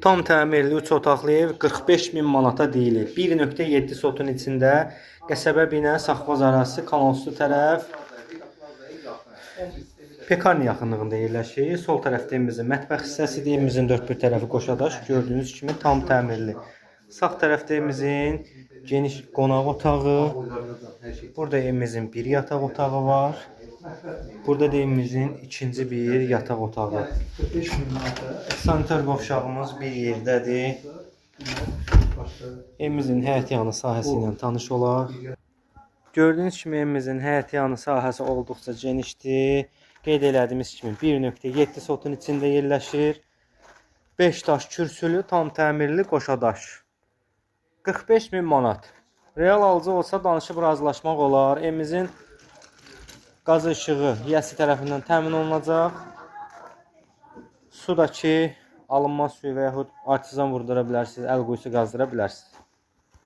Tam təmirli 3 otaqlı ev 45 min manata deyilir. 1.7 sotun içində qəsəbə binə, Saxvaz ərazisi, kanalüstü tərəf, Pekarni yaxınlığında yerləşir. Sol tərəfdə evimizin mətbəx hissəsidir. Evimizin dörd bir tərəfi qoşadaş. Gördüyünüz kimi tam təmirli. Sağ tərəfdə evimizin geniş qonaq otağı. Burada evimizin bir yataq otağı var. Burada da evimizin ikinci bir yataq otağı. 45 min manata. Sanitar qovşağımız bir yerdədir. Evimizin həyət yanı sahəsi ilə tanış olaq. Gördüyünüz kimi evimizin həyət yanı sahəsi olduqca genişdir. Qeyd elədiyimiz kimi 1.7 sotun içində yerləşir. 5 daş kürsülü, tam təmirli qoşadaş. 45 min manat. Real alıcı olsa danışıb razılaşmaq olar. Evimizin qaz işığı yəsi tərəfindən təmin olunacaq. Su da ki, alınma suyu və yaxud artizan vurdura bilərsiniz, əl quyusu qazdıra bilərsiniz.